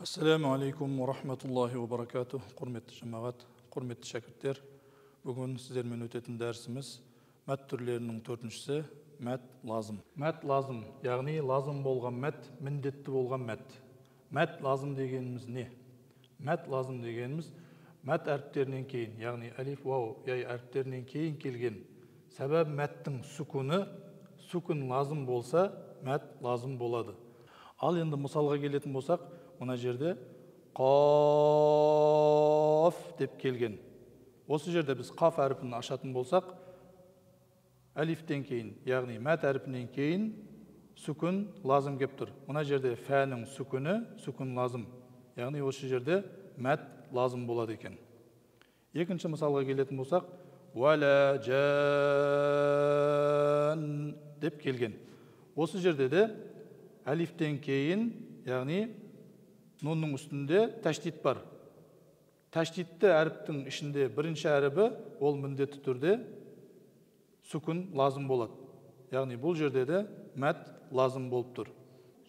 Ассаламу алейкум ва рахматуллахи ва баракатух. Құрметті жамағат, құрметті шәкірттер, бүгін сіздермен өтетін дәрісіміз мәт түрлерінің төртіншісі мәт лазым. Мәт лазым, яғни лазым болған мәт, міндетті болған мәт. Мәт лазым дегеніміз не? Мәт лазым дегеніміз мәт әріптерінен кейін, яғни әлиф, вау, яй әріптерінен кейін келген сәбәп мәттің сүкуні, сүкун лазым болса, мәт лазым болады. Ал енді мысалға келетін болсақ, мына жерде қаф деп келген. Осы жерде біз қаф әрпін ашатын болсақ, әлифтен кейін, яғни мәт әрпінен кейін сүкун лазым кеп тұр. Мына жерде фәнің сүкуні, сүкун лазым. Яғни осы жерде мәт лазым болады екен. Екінші мысалға келетін болсақ, уәлә жан деп келген. Осы жерде де әлифтен кейін, яғни нунның үстінде тәшдид бар. Тәшдидті әріптің ішінде бірінші әрібі, ол міндетті түрде сүкун лазым болады. Яғни бұл жерде де мәт лазым болып тұр.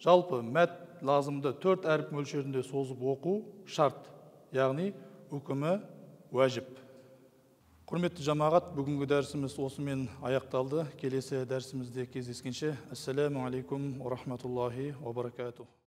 Жалпы мәт лазымды 4 әріп мөлшерінде созып оқу шарт, яғни үкімі уәжіп. Құрметті жамағат, бүгінгі дәрісіміз осымен аяқталды. Келесі дәрісімізде кездескенше, ассаламу алейкум ва рахматуллахи ва баракатух.